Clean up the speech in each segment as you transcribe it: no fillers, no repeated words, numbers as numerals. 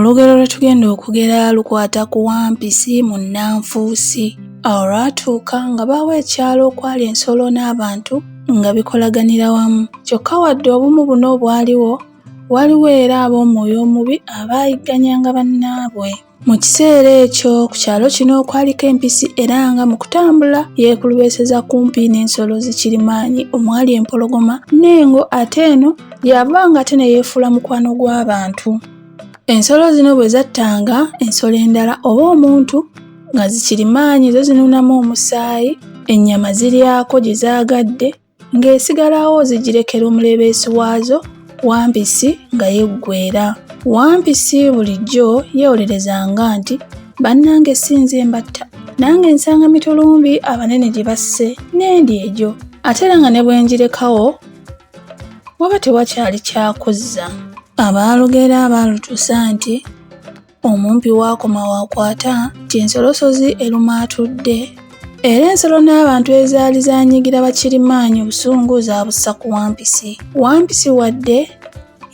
Olugero lwe tugenda okugera lukwata ku Wampisi munnanfuusi. Awo lwatuuka nga baawo ekyalo okwali ensolo n'abantu nga bikolaganira wamu. Kyokka wadde obumu buno bwaliwo, waliwo era ab'omwoyo omubi abaayigganyanga bannaabwe. Mu kiseera ekyo ku kyalo kino kwaliko empisi era nga mu kutambula yeekulubeeseza kumpi n'ensolo zikirimaanyi omwali empologoma n'engo ate eno yavanga ate ne yeefuula mukwano gw'abantu. Ensolo zino bwe zattanga ensolo endala oba omuntu nga zikirimaanyi zo zinuunamu omusaayi, ennyama ziryako gye zaagadde ng'esigalawo zigirekera omulebeesi waazo Wampisi nga yeggweera. Wampisi bulijjo yeewolerezanga nti bannange si nze mbatta, nange nsanga mitulumbi abanene gye basse n'endya egyo ate era nga ne bwe ngirekawo waba tewakyali kyakuzza. Abaalugera baalutuusa nti Omumpi w'akoma w'akwata nti ensolosozi eruma atudde era ensolo n'abantu ezaali zanyiigira bakirimaanyi obusungu zaabussa ku Wampisi. Wampisi wadde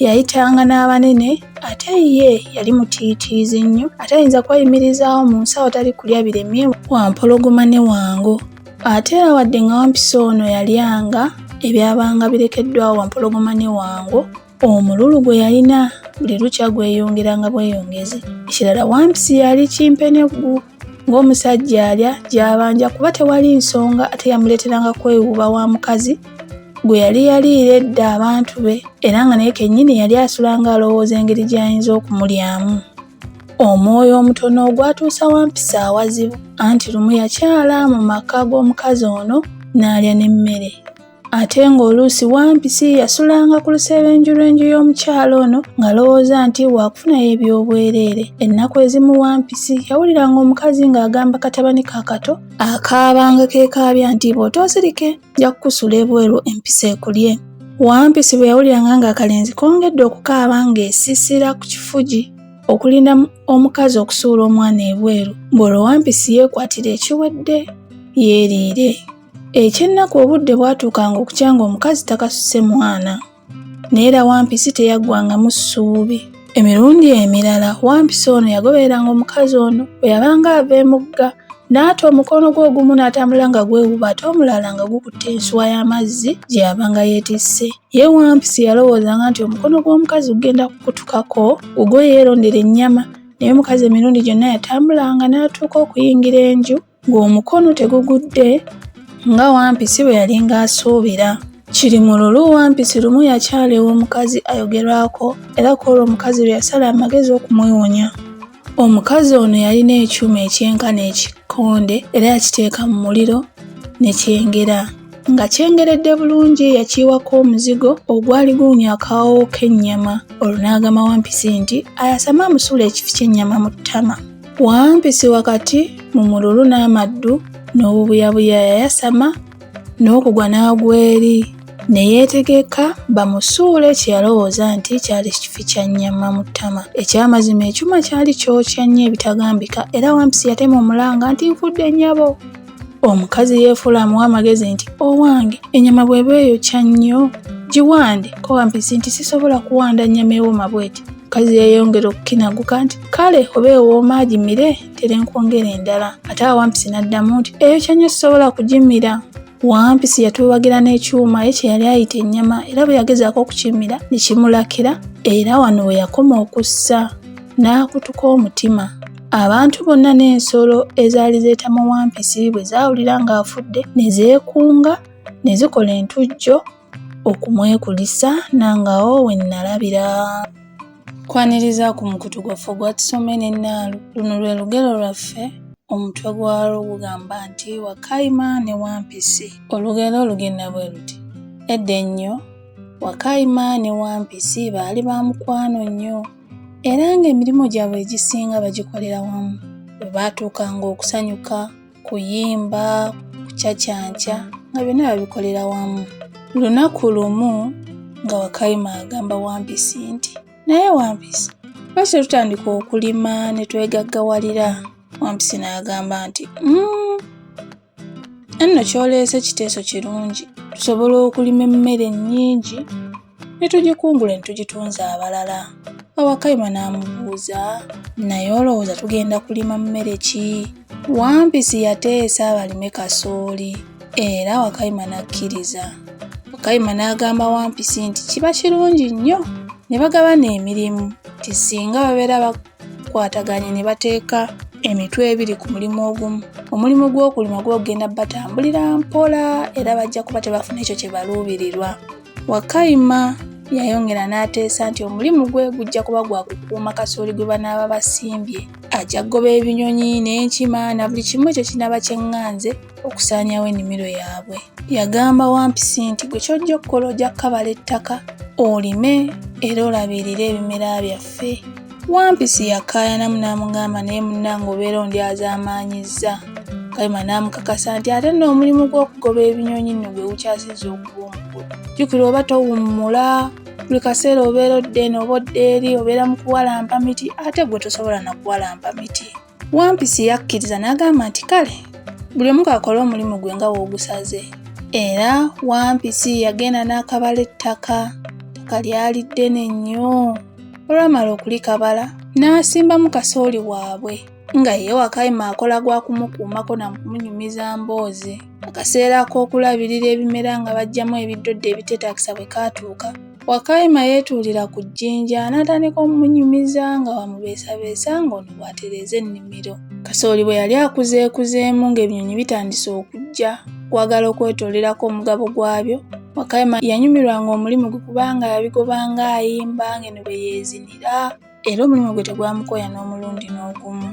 yayitanga n'abanene ate ye yali mutiitiizi nnyo ate ayinza kweyimirizaawo mu nsi awatali kulya biremye Wampologoma ne Wango. Ate era wadde nga Wampisi ono yalyanga ebyabanga birekeddwawo Wampologoma ne Wango, Omululu gwe yalina buli lukya gweyongeranga bweyongezi. Ekirala Wampisi yali kimpeneggu ng'omusajja alya gy'abanja kuba tewali nsonga ate yamuleeteranga kwewuuba wa mukazi gwe yali yaliira edda abantu be era nga naye kennyini yali asulanga alowooza engeri gy'ayinza okumulyamu. Omwoyo omutono ogwatuusa Wampisi awazibu anti lumu yakyala mu maka g'omukazi ono n'alya n'emmere. Ate ng'oluusi Wampisi yasulanga ku lusebenju lw'enju y'omukyala ono ng'alowooza nti waakufunayo eby'obwereere. Ennaku ezimu Wampisi yawuliranga omukazi ng'agamba katabani ke akato akaabanga keekaabya nti bw'otoosirike nja kukusuula ebweru empisi ekulye. Wampisi bwe yawuliranga ng'akalenzi kongedde okukaaba ng'esiisira ku kifugi okulinda omukazi okusuula omwana ebweru, ng'olwo Wampisi yeekwatira ekiwedde yeeriire. Eky'ennaku obudde bwatuukanga okukya ng'omukazi takasuse mwana. Naye era Wampisi teyaggwangamu ssuubi. Emirundi emirala Wampisi ono yagobereranga omukazi ono bwe yabanga ava emugga n'ata omukono gwe ogumu n'atambula nga gwewuba ate omulala nga gukutte ensuwa y'amazzi gye yabanga yeetisse. Ye Wampisi yalowoozanga nti omukono gw'omukazi gugenda kukutukako gugwo yeerondere ennyama naye omukazi emirundi gyonna yatambulanga n'atuuka okuyingira enju ng'omukono tegugudde nga Wampisi bwe yalinga asuubira. Kiri mululu Wampisi lumu yakyala ew'omukazi ayogerwako era ku olwo omukazi lwe yasala amagezi okumwewonya. Omukazi ono yalina ekyuma ekyenkana ekikonde era yakiteeka mu muliro ne kyengera. Nga kyengeredde bulungi yakiyiwako omuzigo ogwali guwunya akawoowo k'ennyama olwo n'agamba Wampisi nti ayasame amusuule ekifi ky'ennyama mu ttama. Wampisi wakati mu mululu n'amaddu n'obubuyabuya yayasama n'okugwa n'agwa eri ne yeetegeka bamusuule kye yalowooza nti kyali kifi kya nnyama mu ttama. Eky'amazima ekyuma kyali kyokya nnyo ebitagambika era Wampisi yatema omulanga nti nfudde nnyabo. Omukazi yeefuula amuwa amagezi nti owange ennyama bw'eba eyokya nnyo giwande ko Wampisi nti sisobola kuwanda nnyama ewooma bw'eti. Omukazi yeeyongera okukinaguka nti kale oba ewooma agimire ntera enkwongera endala. Ate awo Wampisi n'addamu nti eyokya nnyo sisobola kugimira. Wampisi yatuubagira n'ekyuma ye kye yali ayita ennyama era bwe yagezaako okukimira ne kimulakira era wano we yakoma okussa n'akutuka omutima. Abantu bonna n'ensolo ezaali zeetamwa Wampisi bwe zaawulira ng'afudde ne zeekunga ne zikola entujjo okumwekulisa nange awo we nnalabira. Kwaniriza ku mukutu gwaffe ogwa Tusome ne Nnaalu. Luno lwe lugero lwaffe omutwe gwalwo gugamba nti Wakayima ne Wampisi. Olugero lugenda bwe luti. Edda ennyo, Wakayima ne Wampisi baali ba mukwano nnyo era ng'emirimu gyabwe egisinga bagikolera wamu. Bwe baatuukanga okusanyuka, kuyimba, kucacanca nga byonna babikolera wamu. Lunaku lumu nga Wakayima agamba Wampisi nti, naye Wampisi, lwaki tetutandika okulima ne twegaggawalira? Wampisi n'agamba nti, nno ky'oleese kiteeso kirungi. Tusobola okulima emmere nnyingi ne tugikungula ne tugitunza abalala. Wakayima n'amubuuza, Naye olowooza tugenda kulima mmere ki? Wampisi yateesa balime kasooli era Wakayima n'akkiriza. Wakayima n'agamba Wampisi nti kiba kirungi nnyo ne bagabana emirimu nti singa babeera bakwataganye ne bateeka emitwe ebiri ku mulimu ogumu, omulimu gw'okulima guba gugenda batambulira mpola era bajja kuba tebafuna ekyo kye baluubirirwa. Wakayima yayongera n'ateesa nti omulimu gwe gujja kuba gwa kukuuma kasooli gwe banaaba basimbye. Ajja kugoba ebinyonyi n'enkima na buli kimu ekyo kinaaba kyeŋŋanze okusaanyaawo ennimiro yaabwe. Yagamba Wampisi nti gwe ky'ojja okukola ojja kukabala ettaka olime era olabirire ebimera byaffe. Wampisi yakaayanamu n'amugamba naye munnange obeera ondyazaamaanyizza. Kayima n'amukakasa nti ate nno omulimu gw'okugoba ebinyonyi nno gwe gukyasinze okuba omukulu. Jjukira oba towummula buli kaseera obeera odda eno oba odda eri obeera mu kuwalampa miti ate gwe tosobola na kuwalampa miti. Wampisi yakkiriza n'agamba nti kale buli omu k'akole omulimu gwe nga w'ogusaze. Era Wampisi yagenda n'akabala ettaka. Ettaka lyali ddene nnyo. Olwamala okulikabala n'asimbamu kasooli waabwe nga ye Wakayima akola gwa kumukuumako na kumunyumiza mboozi. Akaseera ak'okulabirira ebimera nga baggyamu ebiddoddo ebiteetaagisa bwe kaatuuka, Wakayima yeetuulira ku jjinja n'atandika okumunyumiza nga bw'amubeesabeesa ng'ono bw'atereeza ennimiro. Kasooli bwe yali akuzeekuzeemu ng'ebinyonyi bitandise okujja okwagala okwetoolerako omugabo gwabyo, Wakayima yanyumirwanga omulimu gwe kubanga yabigobanga ayimba ng'eno bwe yeezinira era omulimu gwe tegwamukooya n'omulundi n'ogumu.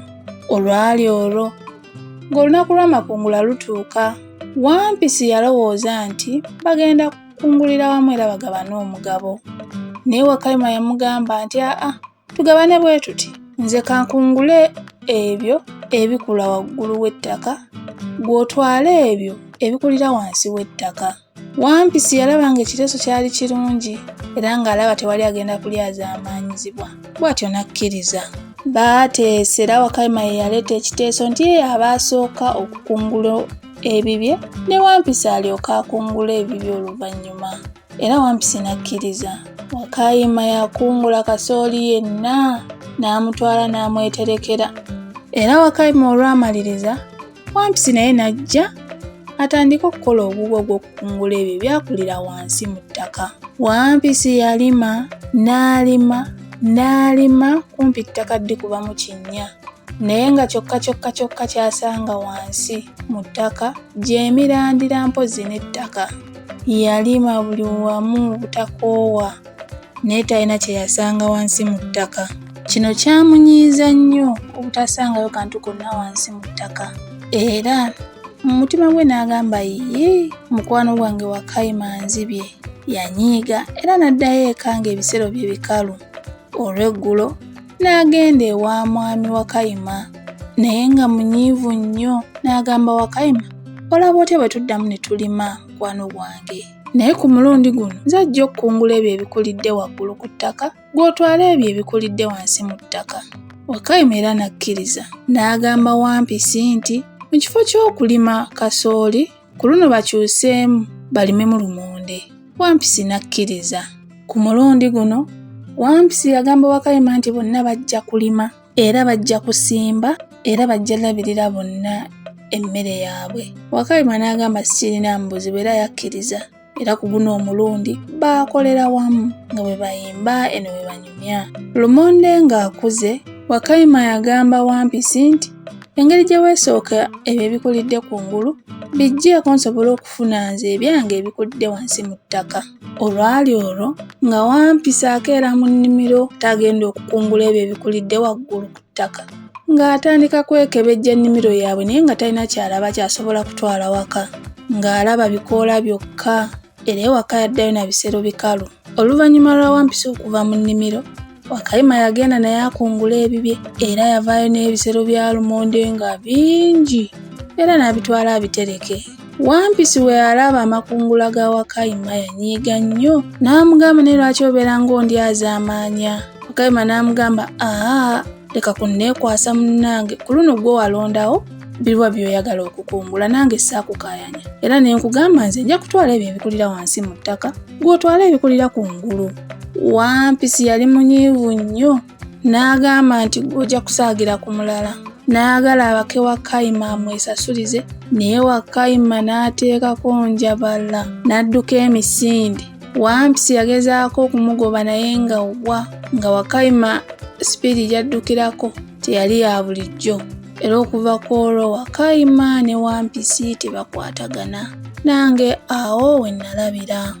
Olwali olwo ng'olunaku lw'amakungula lutuuka, Wampisi yalowooza nti bagenda kukungulira wamu era bagabane omugabo. Naye Wakayima yamugamba nti aa tugabane bwe tuti, nze kankungule ebyo ebikula waggulu w'ettaka, ggwe otwale ebyo ebikulira wansi w'ettaka. Wampisi yalaba ng'ekiteeso kyali kirungi era ng'alaba tewali agenda kulyazaamaanyizibwa, bw'atyo n'akkiriza. Baateesa era Wakayima ye yaleeta ekiteeso nti ye y'aba asooka okukungula ebibye ne Wampisi alyoke akungule ebibye oluvannyuma. Era Wampisi n'akkiriza. Wakayima yakungula kasooli yenna n'amutwala n'amweterekera. Era Wakayima olwamaliriza, Wampisi naye n'ajja atandike okukola ogugwe ogw'okukungula ebyo ebyakulira wansi mu ttaka. Wampisi yalima n'alima n'alima kumpi ttaka ddikubamu kinnya. Naye nga kyokka kyokka kyokka ky'asanga wansi mu ttaka gy'emirandira mpozzi n'ettaka. Yalima buli wamu butakoowa naye talina kye yasanga wansi mu ttaka. Kino kyamunyiiza nnyo obutasangayo kantu konna wansi mu ttaka era mu mutima gwe n'agamba yii mukwano gwange Wakayima anzibye. Yanyiiga era n'addayo eka ng'ebisero bye bikalu. Olw'eggulo n'agenda ewa mwami Wakayima naye nga munyiivu nnyo n'agamba Wakayima, olaba otya bwe tuddamu ne tulima mukwano gwange? Naye ku mulundi guno nze ajja okukungula ebyo ebikulidde waggulu ku ttaka gw'otwale ebyo ebikulidde wansi mu ttaka. Wakayima era n'akkiriza n'agamba Wampisi nti mu kifo ky'okulima kasooli Ku luno bakyuseemu balimemu lumonde. Wampisi n'akkiriza. Ku mulundi guno, Wampisi yagamba Wakayima nti bonna bajja kulima era bajja kusimba era bajja labirira bonna emmere yaabwe. Wakayima n'agamba sikirinaamu buzibu era yakkiriza. Era ku guno omulundi baakolera wamu nga bwe bayimba eno bwe banyumya. Lumonde ng'akuze, Wakayima yagamba Wampisi nti engeri gye weesooka ebyo ebikulidde ku ngulu biggyeeko nsobole okufuna nze ebyange ebikulidde wansi mu ttaka. Olwali olwo nga Wampisi akeera mu nnimiro tagenda okukungula ebyo ebikulidde waggulu ku ttaka ng'atandika kwekebejja ennimiro yaabwe naye nga talina ky'alaba ky'asobola kutwala waka ng'alaba bikoola byokka era ewaka yaddayo na bisero bikalu. Oluvannyuma lwa Wampisi okuva mu nnimiro, Wakayima yagenda naye akungule ebibye era yavaayo n'ebisero bya lumonde nga bingi era n'abitwala abitereke. Wampisi bwe yalaba amakungula ga Wakayima yanyiiga nnyo n'amugamba naye lwaki obeera ng'ondyazaamaanya? Wakayima n'amugamba aa leka kunneekwasa munnange ku luno ggwe walondawo biriwa by'oyagala okukungula nange saakukaayanya era ne nkugamba nze nja kutwala ebyo ebikulira wansi mu ttaka gw'otwala ebikulira ku ngulu. Wampisi yali munyiivu nnyo n'agamba nti ggwe ojja kusaagira ku mulala. N'ayagala abake Wakayima amwesasulize naye Wakayima n'ateekako njabala n'adduka emisinde. Wampisi yagezaako okumugoba naye nga wa nga Wakayima sipiidi gy'addukirako teyali ya bulijjo. Era okuva ku olwo Wakayima ne Wampisi tebakwatagana. Nange awo we nnalabira.